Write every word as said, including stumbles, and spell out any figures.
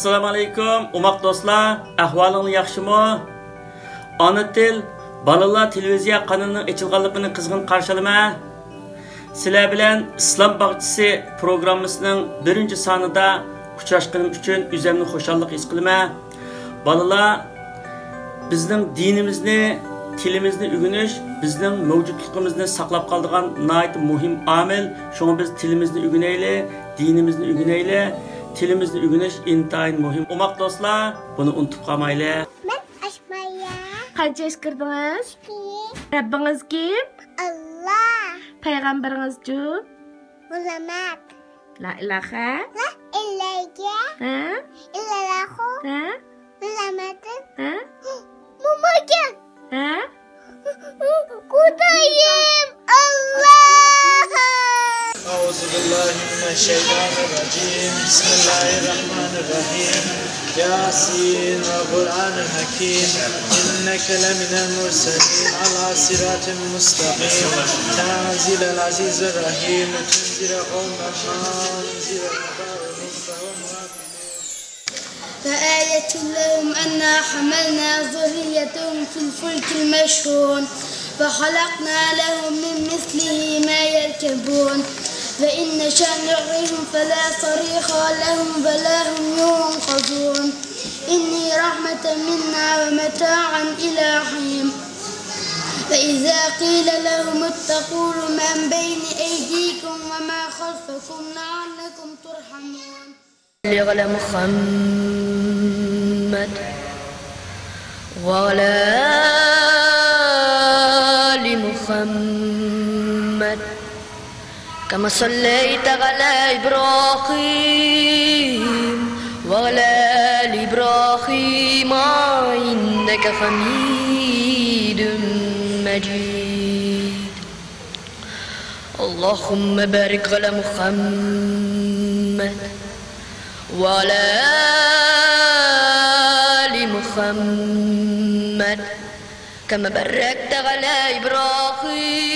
ئەسسالامۇئەلەيكۇم، ئوماق دوستلار، ئەھۋالىڭلار ياخشىمۇ؟ ئانا تىل، بالىلار تېلېۋىزىيە قانىلىنىڭ ئېچىلغانلىقىنى قىزغىن قارشى ئالىمەن. سىلەر بىلەن ئىسلام باغچىسى پروگراممىسىنىڭ بىرىنچى سانىدا ئۇچراشقىنىم ئۈچۈن ئۆزۈمنى خۇشاللىق ھېس قىلىمەن. بالىلار، بىزنىڭ دىنىمىزنى، تىلىمىزنى ئۆگىنىش بىزنىڭ مەۋجۇتلۇقىمىزنى ساقلاپ قالىدىغان ناھايىتى مۇھىم ئامىل. شۇڭا بىز تىلىمىزنى ئۆگىنەيلى، دىنىمىزنى ئۆگىنەيلى. تىلىمىزنى ئۆگىنىش ئىنتايىن مۇھىم. ئوماق دوستلار، بۇنى ئۇنتۇپ قالمايلى. مەن ئاشمايا. قانچە ياش كىردىڭىز؟ ئىككى. رەببىڭىز كىم؟ ئاللا. پەيغەمبىرىڭىزچۇ؟ مۇھەممەد. لا ئىلاھە. لا ئىلاھە. ھە؟ ئىللەللاھۇ. ھە؟ مۇھەممەدۇن. ھە؟ مۇھەممەد. ھە؟ خۇدايىم ئاللا. أعوذ بالله من الشيطان الرجيم. بسم الله الرحمن الرحيم. ياسين والقرآن الحكيم. إنك لمن المرسلين على صراط مستقيم. تنزيل العزيز الرحيم. لتنذر قوما ما أنزل آباؤهم فهم غافلون. وآية لهم أنا حملنا ذريتهم في الفلك المشحون وخلقنا لهم من مثله ما يركبون وإن نشأ نغرقهم فلا صريخ لهم ولا هم ينقذون. إني رحمة منا ومتاعا إلى حين. وإذا قيل لهم اتخذوا من بين أيديكم ومن خلفكم لعلكم ترحمون. صل على محمد وعلى آل محمد كما صليت على إبراهيم وعلى آل إبراهيم إنك حميد مجيد. اللهم بارك على محمد وعلى آل محمد كما باركت على إبراهيم